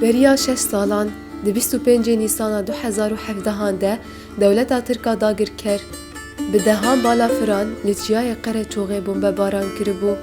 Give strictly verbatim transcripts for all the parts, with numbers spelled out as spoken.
Beriya şeş salan, di bîst û pêncê Nîsana du hezar û hevdehan de dewleta Tirk a dagirker bi dehan balafiran li çiyayê Qereçoxê bombebaran kiribû.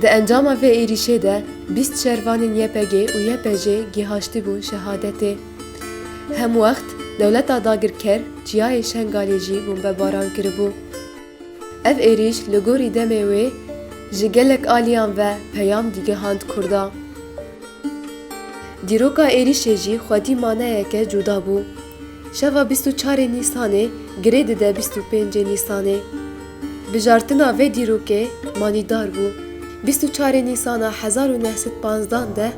Di encama vê êrîşê de bîst şervanên Y P G û Y P J gihaştibûn şehadetê. Hemwext dewleta dagirker çiyayê Şengalê jî bombebaran kiribû. Ev êrîş li gorî demê wê ji gelek aliyan ve peyam digihand Kurda. Dîroka êrîşê jî xwedî maneyeke cuda bû. Şeva bîst û çarê Nîsanê girê dide bîst û pêncê Nîsanê. Bijartina vê dîrokê manîdar bû. Bîst û çarê Nîsana hezar û neh sed panzdan de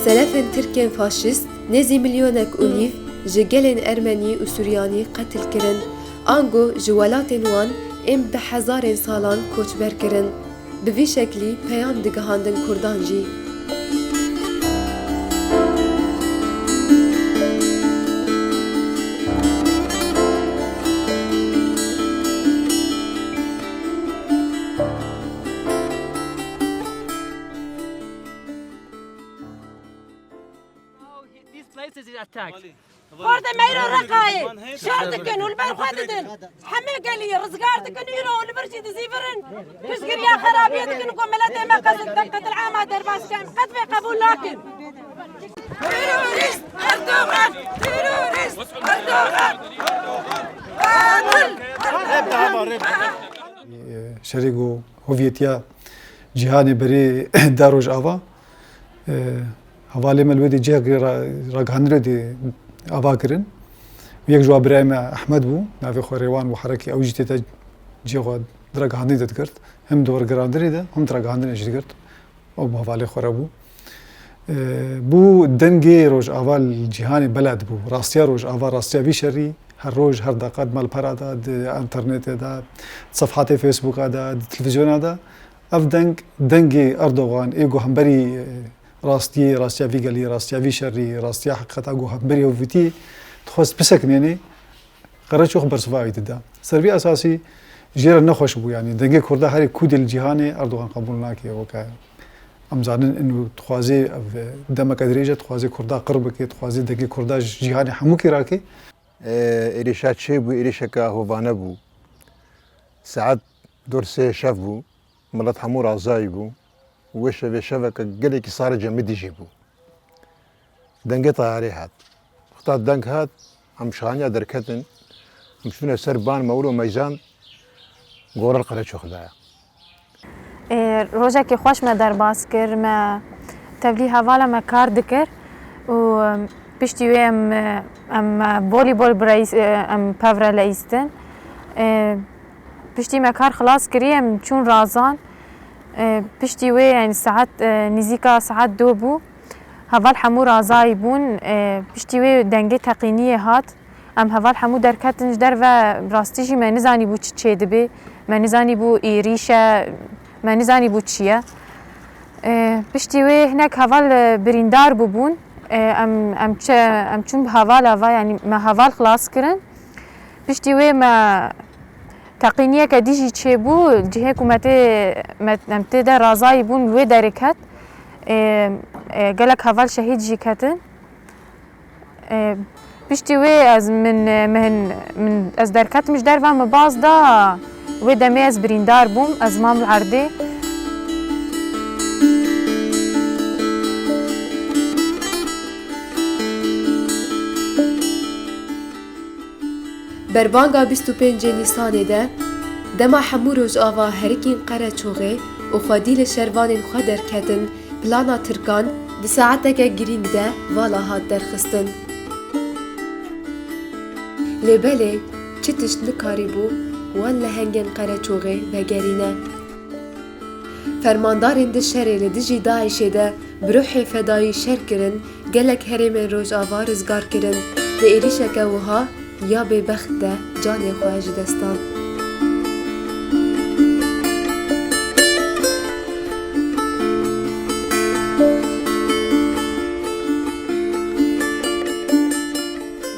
selefên Tirkên faşîst nêzî milyonek û nîv ji gelên Ermenî û Suryanî qetil kirin. Ango ji welatên wan êm bi hezarên salan koçber kirin. Bi vî şeklî peyam digihandin Kurdan jî. These places is attacked. Xorda me îro Reqayê şer dikin û li ber xwe didin. Hemê gelî rizgar dikin îro û li vir jî dizîvirin. Piştgiriya xerabiyê dikin ku miletê me qetil, qetil ama derbas ke. Em qet vê qebûl nakin. Terorîst Erdogan! Terorîst Erdogan! Qetil! Şerê ku hoviyetiya cîhanê berê da Rojava, e, hevalê me li wê dê cihekî ra-, ragihandinê dê ava kirin. Yek ji wan birayê me Ehmed bû, navê xwe Rêwan bû, herekî ew jî tê te cihê xwe di ragihandinê de digirt. Hem di wergerandinê de, hem di ragihandinê jî digirt. Ew bi hevalê xwe re bû. E, bû dengê Rojava li cîhanê bela dibû. Rastiya Rojava, rastiya vî şerî her roj, her deqa di malpera de, di înternetê de, di sefhatê Facebooka de, di televîzyona de, ev deng, dengê Erdogan ê ku hemberî, e, rastiyê, rastiya vî gelî, rastiya vî şerî, rastiya heqîqeta ku hemberî hovîtî dixwest bisekinênê, Qereçox bersiva wî dida. Ser vî esasî jê re nexweş bû, yanî dengê Kurda herê ku dê li cîhanê Erdogan qebûl nake. Weke em zanin, inu dixwazê ev demeke dirêj e, dixwazê Kurda qir bike, dixwazê dengê Kurda ji cîhanê hemûkê rake. Ê, êrîşa çêbû, êrîşeke hovane bû. Saet dor sê şev bû. Milet hemû razayî bû. Wê şevê şeveke gelekî sare cemidî jî bû. Dengê teyarê hat. Wexta deng hat, em şaniya derketin, em çûne ser ban Mewlo Meyzan, gorel Qereçox daya. Ê, rojekê xweş me derbas kir, me tevlî hevala me kar dikir û, em, piştî wê em, em, em, volîbol bireyîs-, em pevre leyîstin. Ê, Piştî me kar xilas kirî, em çûn Razan. E, piştî wê, yanî saet, e, nîzîka saet do bû. Heval hemû razayî bûn. E, piştî wê dengê teqîniyê hat. Em heval hemû derketin ji derve, rastî jî me nizanîbû çi çêdibê. Me nizanîbû êrîş e, me nizanîbû çi ye. E, piştî wê hinek heval, e, birîndar bûbûn. E, em, em çi, em çûn bi hevala ve, yanî me heval xilas kirin. Piştî wê me teqîniyeke dî jî çêbû, cihê ku me tê, me, em tê de razayî bûn, li wê derê ket. Ê, ê, gelek heval şehîd jî ketin. Ê, piştî wê ez, min, min, min, ez derketim ji derve, min baz da, wê demê ez birîndar bûm, ez mam li erdê. Berbanga bîst û pêncê Nîsanê de, dema hemû Rojava herikîn Qereçoxê û xwedî li şervanên xwe derketin, plana Tirkan di saeteke girîng de vala hat derxistin. Lê belê, çi tişt nikarîbû wan lehengên Qereçoxê vegerîne. Fermandarên di şerê li dijî DAIŞê de bi ruhê fedayî şer kirin, gelek herêmên Rojava rizgar kirin. Di êrîşeke wiha ya bêbext de canê xwe ji dest dan.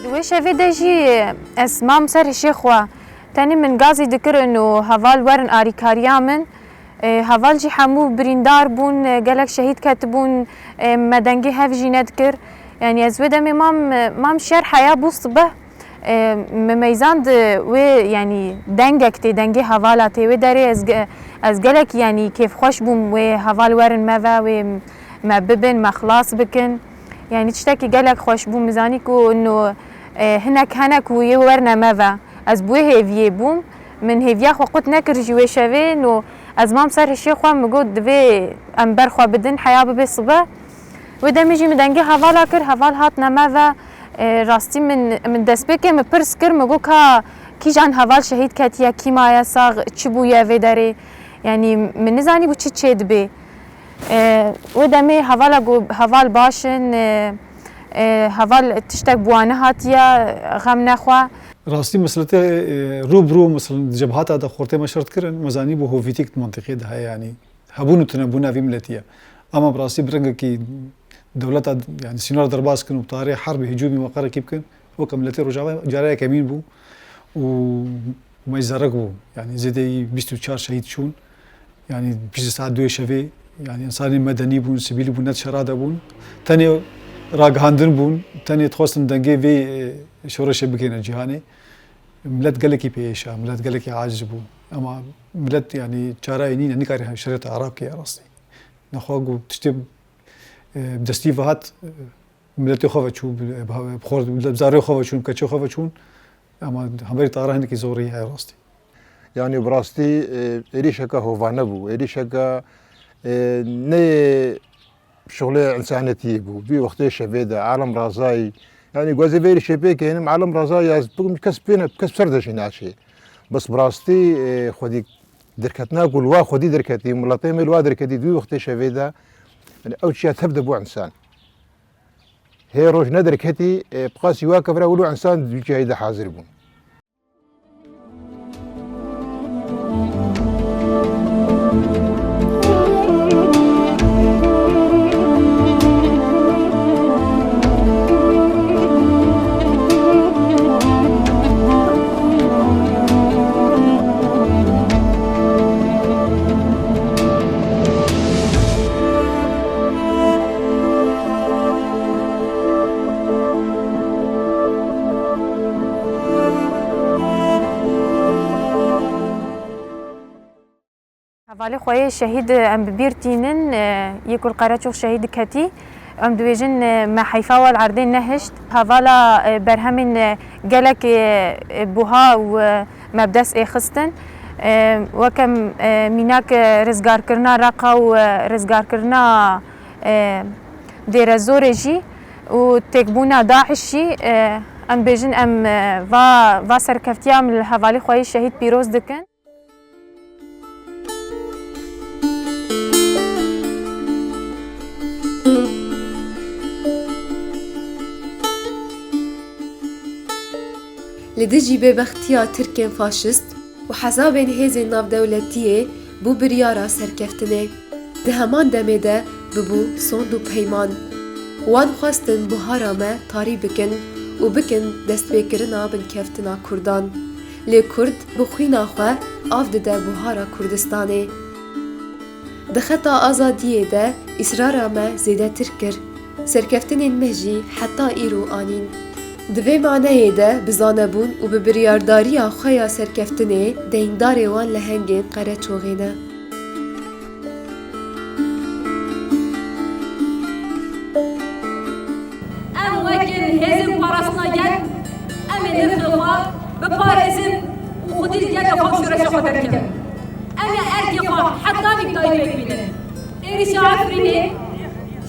Di wê şevê de jî ez mam ser hişê xwe. Tenê min gazî dikirin û heval werin arîkariya min. E, heval jî hemû birîndar bûn, e, gelek şehîd ketibûn, e, me dengê hev jî nedikir. Yanî ez wê demê mam, e, mam şer heya bû sibeh. E, me meyzand wê, yanî dengek tê, dengê hevala tê. Wê derê ez ge-, ez gelek, yanî kêfxweş bûm wê heval werin me ve, wê me bibin, me xilas bikin. Yanî tiştekî gelek xweş bû. Min zanî ku no, e, hinek hene ku yê werne me ve. Ez bi wê hêviyê bûm. Min hêviya xwe qut nekir jî wê şevê. No, ez mam ser hişê xwe, min got, divê em ber xwe bidin, heya bibe sibe. Wê demê jî min dengê hevala kir, heval hatine me ve. E, rastî min, min destpêkê min pirs kir, min got, ka kîjan heval şehîd ketiye, kî maye sax, çi bûye vê derê? Yanî min nizanî bû çi çê dibê. E, wê demê hevala got, heval baş in, e, e, heval tiştek bi wan nehatiye, xem nexwe. Rastî misilete, e, rû bi rû, misil, di cebhata de xortê me şert kirin, me zanî bû hovîtîk di mentiqê de heye, yanî hebûn û tunebûna vî miletî ye. Ama bi rastî bi rengekî dewleta, yanî sînor derbas kin û bi tarê herbê hicûmî weqarekî bikin, weke miletê Rojava cara yekemîn bû û me zerek bû. Yanî zêdeyî bîst û çar şehîd çûn. Yanî piştî saet duyê şevê, yanî insanên medenî bûn, sivîl bûn, ne di şera de bûn. Tenê ragihandin bûn, tenê dixwestin dengê vê, e, şoreşê bigihîne cîhanê. Milet gelekî pêêşa, milet gelekî aciz bû. Ema milet, yanî, çareyê nîne, nikare şerê te erab keye rastî. Nexwe ku tiştê, e, bi destî ve hat, e, miletê xwe ve çû, bi, bi, bi xort, bi zarê xwe ve çûn, bi keçê xwe ve çûn. Ema hemberî tara hinekî zorî heye rastî. Yanî bi rastî, e, êrîşeke hovane bû. Êrîşeke, e, ne şixulê însanetiyê bû. Vî wextê şevê de Alem Razayî, yanî, guhazê vê êrîşê pê keynim, Alem Razayî ez bikim kes pê ne, kes ser de jî naçê. Bes bi rastî, e, xwedî derketina ku li wa xwedî derketî, miletê me li wa derketî di wî wextê şevê de, yanî, ew çiya tev de bû însan. Hê roj nederketî, e, bi qasî wa kevra wilo însan di cihayî de hazir bûn. Hevalê xwe yê şehîd em bi bîr tînin, e, yê ku li Qereçox şehîd diketî. Em dibêjin, e, me heyfa we li erdê nehişt. Hevala, e, berhemên, e, gelek, e, e, buha û, e, me bi dest ê xistin. E, weke, e, mînak, e, rizgarkirina Reqa û, e, rizgarkirina, e, Dêrezorê jî û têkbûna DAIŞ jî, e, em bêjin em, e, va, va serkeftiya em li hevalê xwe yê şehîd pîroz dikin. Li dijî bêbextiya Tirkên faşist û hezabên hêzên navdewletiyê bû biryara serkeftinê. Di heman demê de bibû sond û peyman. Wan xwestin buhara me tarî bikin û bikin destpêkirina binkeftina Kurdan. Lê Kurd bi xwîna xwe av dide buhara Kurdistanê. Di xeta azadiyê de îsrara me zêdetir kir. Serkeftinên me jî heta îro anîn. Di vê maneyê de bi zanebûn û bi biryardariya xwe ya serkeftinê deyndar ê wan lehengên Qereçoxê ne. Em wekî hêzên parastina gel, em ê nirxê xwe biparêzin û xwedî li gelê xwe û şoreşa xwe derkevin. Em ê erkê xwe hetanî bi dayî pêk bînin. Êrîşa Efrînê,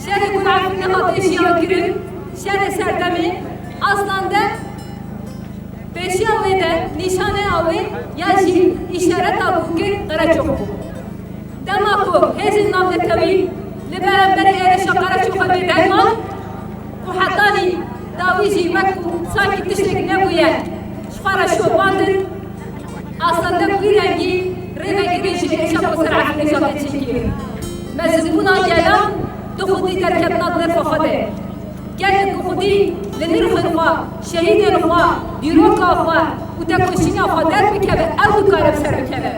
şerê ku li Efrînê hate jiyan kirin, şerê serdemê, aslinde pêşiya wê de nîşaneya wê ya jî îşareta ku kir Qereçox bû. Dema ku hêzên navnetewî li beramberî êrişa Qereçoxê bêdeng man û hetanî dawî jî wek ku sankî tiştek nebûye ji xwe re şopandin, aslinde bi wî rengî rêvegirê ji êrişa ku ser Efrînê jî hate çêkirin. Mezinbûna gelan di xwedî derketina di nirxa xwe de. Gelek ku xwedî li nirxên xwe, şehîdên xwe, dîroka xwe û tekoşîna xwe derbikeve, ew dikare bi ser bikeve.